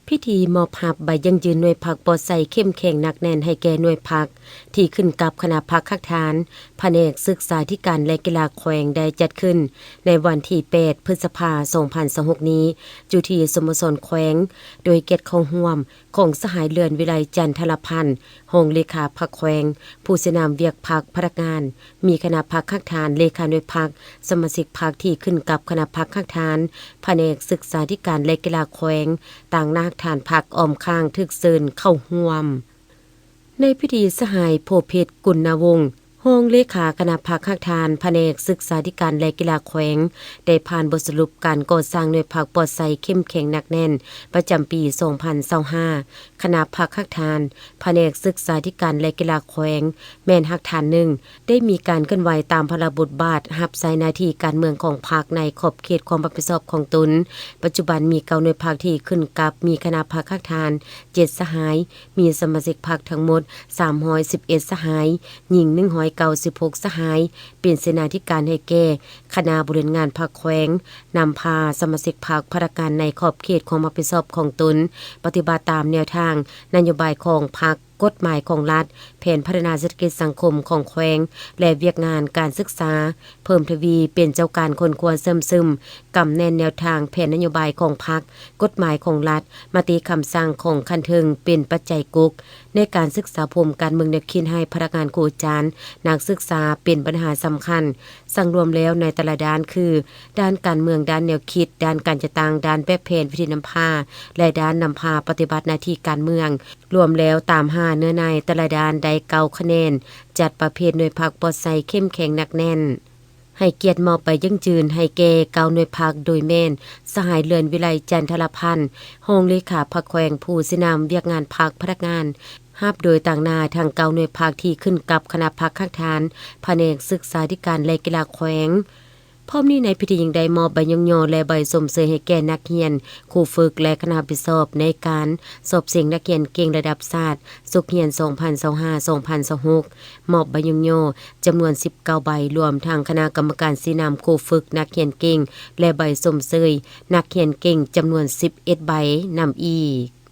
ພິທີມອບຮັບໃບຢັ້ງຢືນໜ່ວຍພັກປອດໃສເຂັ້ມແຂງໜັກແໜ້ນໃຫ້ແກ່ໜ່ວຍພັກ ທີ່ຂຶ້ນກັບຄະນະພັກຮາກຖານ ພະແນກສຶກສາທິການ ແລະ ກິລາແຂວງ ໄດ້ຈັດຂຶ້ນໃນວັນທີແປດ ພຶດສະພາ ສອງພັນຊາວຫົກນີ້ ຢູ່ທີ່ສະໂມສອນແຂວງ ໂດຍກຽດເຂົ້າຮ່ວມຂອງສະຫາຍ ເລື່ອນວິໄລ ຈັນທະລະພັນ ຮອງເລຂາພັກແຂວງ, ຜູ້ຊີ້ນຳວຽກພັກ, ພະນັກງານ, ມີຄະນະພັກຮາກຖານ, ເລຂາໜ່ວຍພັກ, ສະມາຊິກພັກທີ່ຂຶ້ນກັບຄະນະພັກຮາກຖານ, ພະແນກສຶກສາທິການ ແລະ ກິລາແຂວງ, ຕາງໜ້າຮາກຖານພັກອ້ອມຂ້າງຖືກເຊີນເຂົ້າຮ່ວມ. ໃນພິທີ ສະຫາຍ ໂພເພັດ ກຸນນະວົງ ຮອງເລຂາຄະນະພັກຮາກຖານ ພະແນກສຶກສາທິການ ແລະ ກິລາແຂວງ ໄດ້ຜ່ານບົດສະຫຼຸບການກໍ່ສ້າງໜ່ວຍພັກປອດໃສເຂັ້ມແຂງໜັກແໜ້ນ ປະຈຳປີສອງພັນຊາວຫ້າ ຄະນະພັກຮາກຖານ ພະແນກສຶກສາທິການ ແລະ ກິລາແຂວງ ແມ່ນຮາກຖານໜຶ່ງ ໄດ້ມີການເຄື່ອນໄຫວຕາມພາລະບົດບາດຮັບໃຊ້ໜ້າທີ່ການເມືອງຂອງພັກໃນຂອບເຂດຄວາມຮັບຜິດຊອບຂອງຕົນ. ປັດຈຸບັນມີເກົ້າໜ່ວຍພັກທີ່ຂຶ້ນກັບ ມີຄະນະພັກຮາກຖານເຈັດສະຫາຍ, ມີສະມາຊິກພັກທັງໝົດສາມຮ້ອຍສິບເອັດສະຫາຍ, ຍິງໜຶ່ງຮ້ອຍເກົ້າສິບຫົກສະຫາຍ, ເປັນເສນາທິການໃຫ້ແກ່ຄະນະບໍລິຫານງານພັກແຂວງ, ນຳພາສະມາຊິກພັກ, ພະນັກງານໃນຂອບເຂດຄວາມຮັບຜິດຊອບຂອງຕົນ ປະຕິບັດຕາມແນວທາງນະໂຍບາຍຂອງພັກ, ກົດໝາຍຂອງລັດ, ແຜນພັດທະນາເສດຖະກິດສັງຄົມຂອງແຂວງ ແລະ ວຽກງານການສຶກສາ, ເພີ່ມທະວີເປັນເຈົ້າການຄົ້ນຄວ້າເຊື່ອມຊຶມ, ກຳແໜ້ນແນວທາງແຜນນະໂຍບາຍຂອງພັກ, ກົດໝາຍຂອງລັດ, ມະຕິຄຳສັ່ງຂອງຂັ້ນເທິງເປັນປັດໄຈກົກ ໃນການສຶກສາອົບຮົມການເມືອງແນວຄິດໃຫ້ພະນັກງານ, ຄູອາຈານ, ນັກສຶກສາເປັນບັນຫາສຳຄັນ. ສັງລວມແລ້ວໃນແຕ່ລະດ້ານຄື ດ້ານການເມືອງ, ດ້ານແນວຄິດ, ດ້ານການຈັດຕັ້ງ, ດ້ານແບບແຜນວິທີນຳພາ ແລະ ດ້ານນຳພາປະຕິບັດໜ້າທີ່ການເມືອງ, ລວມແລ້ວຕາມຫາເນື້ອໃນແຕ່ລະດ້ານໄດ້ເກົ້າຄະແນນ, ຈັດປະເພດໜ່ວຍພັກປອດໃສເຂັ້ມແຂງໜັກແໜ້ນ. ໃຫ້ກຽດມອບໃບຢັ້ງຢືນໃຫ້ແກ່ເກົ້າໜ່ວຍພັກ ໂດຍແມ່ນ ສະຫາຍ ເລື່ອນວິໄລ ຈັນທະລະພັນ ຮອງເລຂາພັກແຂວງ ຜູ້ຊີ້ນຳວຽກງານພັກ, ພະນັກງານ, ຮັບໂດຍຕາງໜ້າທັງເກົ້າໜ່ວຍພັກທີ່ຂຶ້ນກັບຄະນະພັກຮາກຖານ ພະແນກສຶກສາທິການ ແລະ ກິລາແຂວງ. ພ້ອມນີ້ໃນພິທີຍັງໄດ້ມອບໃບຍ້ອງຍໍ ແລະ ໃບຊົມເຊີຍໃຫ້ແກ່ນັກຮຽນ, ຄູຝຶກ ແລະ ຄະນະຮັບຜິດຊອບໃນການສອບເສັງນັກຮຽນເກັ່ງລະດັບຊາດ ສົກຮຽນສອງພັນຊາວຫ້າ ສອງພັນຊາວຫົກ ມອບໃບຍ້ອງຍໍຈຳນວນສິບເກົ້າໃບ, ລວມທັງຄະນະກຳມະການຊີ້ນຳຄູຝຶກນັກຮຽນເກັ່ງ ແລະ ໃບຊົມເຊີຍນັກຮຽນເກັ່ງຈຳນວນສິບເອັດໃບນຳອີກ.